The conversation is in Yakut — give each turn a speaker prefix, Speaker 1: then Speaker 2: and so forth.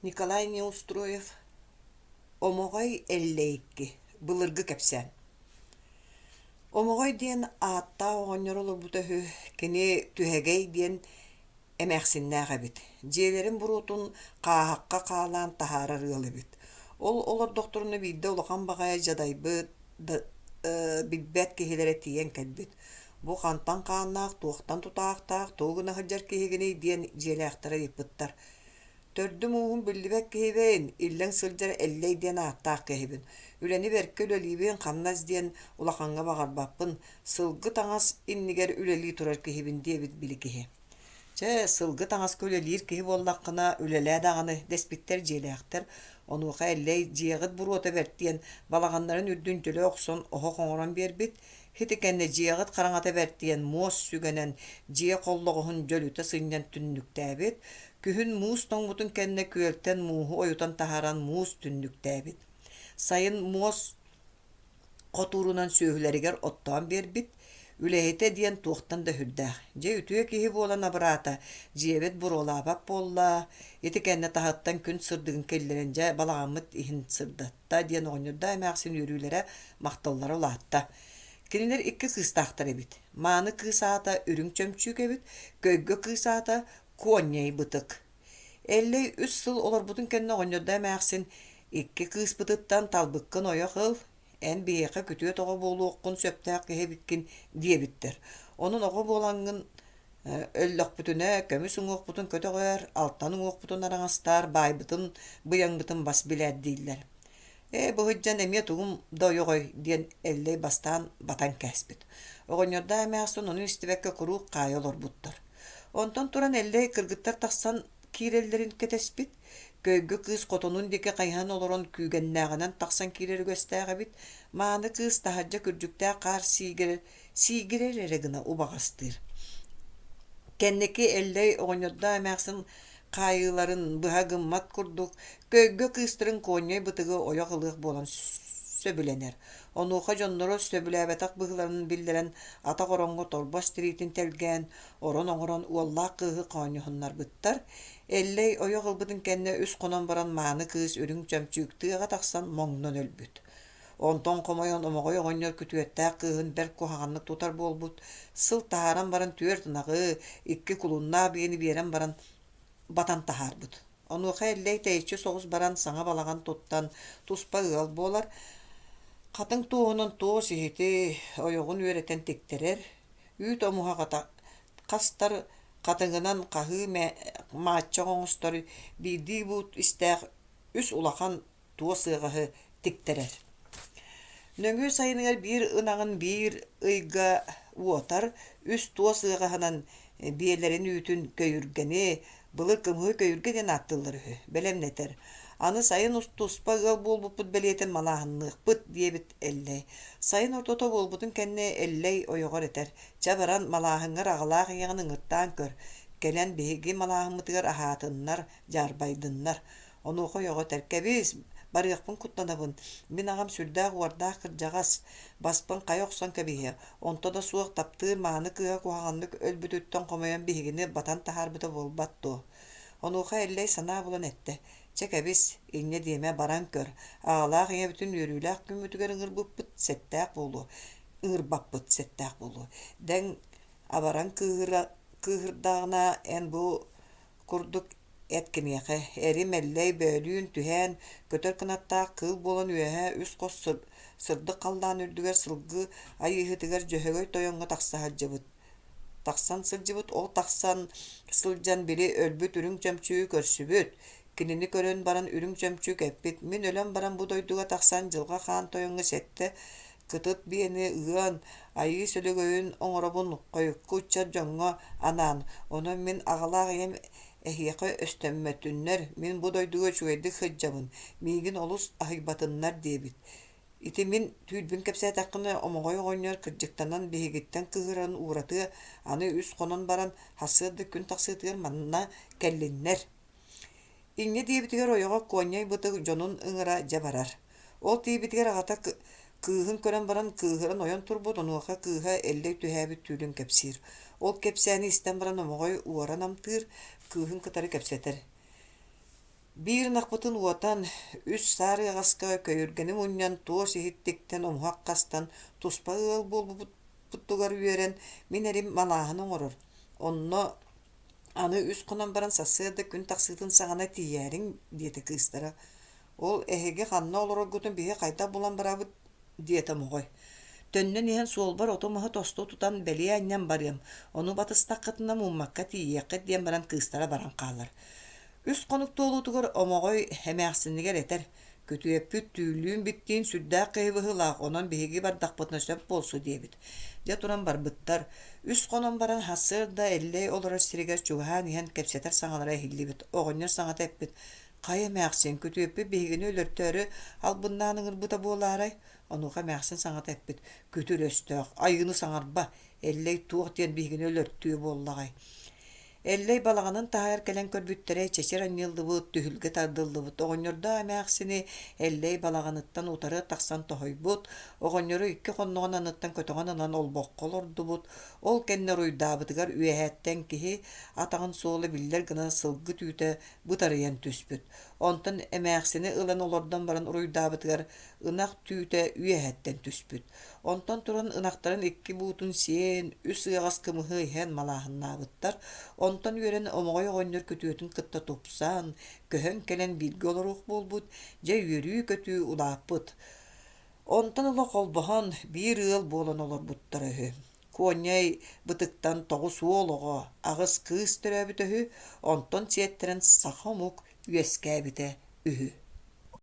Speaker 1: Николай Неустроев Омоҕой Эллэйикки былыргы кэпсээн Омоҕой диэн ааттаах оҕонньор олорбута үһү, кини Түһэгэй диэн эмээхсиннээх эбит, дьиэлэрин буруотун хааһахха хаалаан таһаарар ыал эбит. Ол олордохторуна биирдэ улахан баҕайы дьадайбыт да билбэт киһилэрэ тиийэн кэлбит. Бу хантан хааннаах, туохтан тутаахтаах, тугу гына сылдьар киһигиний диэн дьиэлээхтэрэ ыйыппыттар. Төрдүм-ууһум биллибэт киһибин, иллэҥ сылдьар Эллэй диэн ааттаах киһибин. Үлэни бэркэ үлэлиибин, хамнас диэн улахаҥҥа баҕарбаппын, сылгы таҥас иннигэр үлэлии турар киһибин диэбит били киһи. Чэ, сылгы таҥаска үлэлиир киһи буоллаххына, үлэлээ даҕаны, дэспиттэр дьиэлээхтэр. Онуоха Эллэй дьиэҕит буруота бэрт диэн балаҕаннарын үрдүн төлө охсон оһох оҥорон биэрбит, Ити кэннэ дьиэҕит хараҥата бэрт диэн муос сүгэнэн дьиэ холлоҕоһун дьөлүтэ сынньан түннүктээбит, күһүн муус тоҥмутун кэннэ күөлтэн мууһу ойутан таһааран муус түннүктээбит. Сайын муос хотуурунан сүөһүлэригэр оттоон биэрбит, үлэһитэ диэн туохтан да сүрдээх. Дьэ үтүө киһи буолан абыраата, дьиэбит буруолаабат буолла, ити кэннэ таһыттан күн сырдыгын киллэрэн дьэ балаҕаммыт иһин сырдатта диэн оҕонньордоох эмээхсин үөрүүлэрэ, махталлара улаатта. Кинилэр икки кыыстаахтар эбит. Мааны кыыс аата Үрүҥ Чөмчүүк эбит, Көйгө кыыс аата Куонньай Бытык. Эллэй үс сыл олорбутун кэннэ оҕонньордоох эмээхсин икки кыыспытыттан талбыккын ойох ыл, эн биһиэхэ күтүөт оҕо буолуоххун сөптөөх киһи эбиккин диэбиттэр. Онон оҕо буолаҥҥын Өллөхпүтүнэ көмүс уҥуохпутун көтөҕөр, алтан уҥуохпутун араҥастаар, баайбытын, быйаҥмытын бас билээр дииллэр. Ээ, быһыдьан эмиэ тугум да ойоҕой диэн Эллэй бастаан батан кээспит. Оҕонньордоох эмээхсин ону истибэккэ куруук хаайа олорбуттар. Онтон туран Эллэй кыргыттар тахсан киирэллэрин кэтэспит. Көйгө кыыс хотонун диэки хайыһан олорон күүгэннээҕинэн тахсан киирэр үгэстээх эбит. Мааны кыыс таһырдьа күрдьүктээх хаар сиигэр сиигирэр эрэ гына убаҕастыыр. Кэнники Эллэй оҕонньордоох эмээхсин хаайыыларын быһа гыммат курдук, көйгө кыыстарын Куонньай Бытыгы ойох ылыах буолан сөбүлэнэр. Онуоха дьонноро сөбүлээбэтэх быһыыларын биллэрэн, атах ороҥҥо торбос тириитин тэлгээн, орон оҥорон уоллаах кыыһы хоонньоһуннарбыттар. Эллэй ойох ылбытын кэннэ үс хонон баран мааны кыыс үрүҥ чөмчүүк тыаҕа тахсан моҥнон өлбүт. Онтон хомойон Омоҕой оҕонньор күтүөттээх кыыһын бэрт куһаҕаннык тутар буолбут, сыл таһааран баран түөрт ынаҕы, икки кулуннаах биэни биэрэн баран батан таһаарбыт. Онуоха Эллэй тэйиччи соҕус баран саҥа балаҕан туттан туспа ыал буолар, хатыҥ туоһунан туос иһити ойоҕун үөрэтэн тиктэрэр, үүт омуһаҕа хастар хатыҥынан хаһыы мааччах оҥостор биирдии буут истээх үс улахан туос ыаҕаһы тиктэрэр. Нөҥүө сайыныгар биир ынаҕын биир ыйга уотар, үс туос ыаҕаһынан биэлэрин үүтүн көйүргэни, былыр кымыһы көйүргэ диэн ааттыыллар үһү, бэлэмнэтэр. Аны сайын туспа ыал буолбуппут бэлиэтин малааһынныахпыт диэбит Эллэй. Сайын ортото буолбутун кэннэ Эллэй ойоҕор этэр: «Чэ баран малааһыҥҥар аҕалаах ийэҕин ыҥыртаан көр, кэлэн биһиги малааһыммытыгар аһаатыннар, дьаарбайдыннар. Онуоха ойоҕо этэр: «Кэбис, барыахпын куттанабын, мин аҕам сүрдээх уордаах кырдьаҕас, баспын хайа охсон кэбиһиэ, онто да суох таптыыр мааны кыыһа куһаҕаннык өлбүтүттэн хомойон биһигини батан таһаарбыта буолбат дуо?» Онуоха Эллэй санаа булан эттэ: «Чэ кэбис, инньэ диэмэ, баран көр, аҕалаах ийэбитин үөрүүлээх күммүтүгэр ыҥырбыппыт сэттээх буолуо, ыҥырбаппыт сэттээх буолуо. Дэҥ абаран кыыһыра кыыһырдаҕына эн бу курдук эт киниэхэ эрим Эллэй бөөлүүн түһээн көтөр кынаттаах кыыл буолан үөһэ үс хос сырдык халлаан үрдүгэр сылгы айыыһытыгар Дьөһөгөй тойоҥҥо тахса сылдьыбыт тахсан сылдьыбыт ол тахсан сылдьан били өлбүт үрүҥ чөмчүүгү көрсүбүт кинини көрөн баран үрүҥ чөмчүүк эппит мин өлөн баран бу дойдуга тахсан Дьылҕа Хаан тойоҥҥо сэттэ кытыт биэни ыан айыы сөлөгөйүн оҥоробун хойукку ыччат дьоҥҥо анаан онон мин аҕалаах ийэм эһиэхэ өстөммөтүннэр мин бу дойдуга үчүгэйдик сылдьабын миигин олус аһыйбатыннар диэбит ити мин түүрбүн кэпсээтэххинэ Омоҕой оҕонньор кырдьыктанан биһигиттэн кыыһыран ууратыа аны үс хонон баран сарсыарда күн тахсыытыгар манна кэллиннэр Инньэ диэбитигэр ойоҕо Куонньай Бытык дьонун ыҥыра дьэ барар. Ол тиийбитигэр аҕата кыыһын көрөн баран кыыһыран ойон турбут, онуоха кыыһа Эллэй түһээбит түүлүн кэпсиир. Ол кэпсээни истэн баран Омоҕой уора намтыыр, кыыһын кытары кэпсэтэр. Биир ынахпытын уотан, үс саар ыаҕаска көйүргэни мунньан туос иһиттиктэн омуһах хастан туспа ыал буолбуппутугар үөрэн, мин эрим малааһын оҥорор. Онно аны үс хонон баран сарсыарда күн тахсыытын саҕана тиийээриҥ диэтэ кыыстара. Ол эһиги ханна олороргутун биһи хайдах булан барабыт диэтэ Моҕой. Төннөн иһэн суолбар оту-маһы тосту тутан бэлиэ анньан барыам, ону батыстаххытына муммакка тиийиэххит диэн баран кыыстара баран хаалар. Үс хонук туолуутугар Омоҕой эмээхсинигэр этэр: «Күтүөппүт түүллүүн-биттиин сүрдээх киһи быһыылаах, онон биһиги бардахпытына сөп буолсу» диэбит. Дьэ туран барбыттар. Үс хонон баран сарсыарда Эллэй олорор сиригэр чугаһаан иһэн кэпсэтэр саҥалара иһиллибит. Оҕонньор саҥата эппит: «Хайа эмээхсин, күтүөппүт биһигини өлөртөөрү албыннаан ыҥырбыта буолаарай?» Онуоха эмээхсин саҥата эппит: «Күтүр өстөөх, айыыны саҥарба, Эллэй туох диэн биһигини өлөртүө буоллаҕай?» Эллэй балаҕанын таһыгар кэлэн көрбүттэрэ чэчир анньыллыбыт, түһүлгэ тардыллыбыт. Оҕонньордоох эмээхсини Эллэй балаҕаныттан утары тахсан тоһуйбут, оҕонньору икки хонноҕун анныттан көтөҕөн ылан олбоххо олордубут. Ол кэннэ уруйдаабытыгар үөһээттэн киһи атаҕын суола биллэр гына сылгы түүтэ бытарыйан түспүт. Онтон эмээхсини ылан олордон баран уруйдаабытыгар ынах түүтэ үөһэттэн түспүт. Онтон туран ынахтарын икки буутун сиэн, үс ыаҕас кымыһы иһэн малааһыннаабыттар. Онтон үөрэн Омоҕой оҕонньор күтүөтүн кытта тупсан, көһөн кэлэн бииргэ олоруох буолбут, дьэ үөрүү-көтүү улааппыт. Онтон ыла холбоһон, биир ыал буолан олорбуттара үһү. Куонньай бытыктан тоҕус уол оҕо, аҕыс кыыс төрөөбүтэ үһү, онтон сиэттэрэн саха омук үөскээбитэ үһү.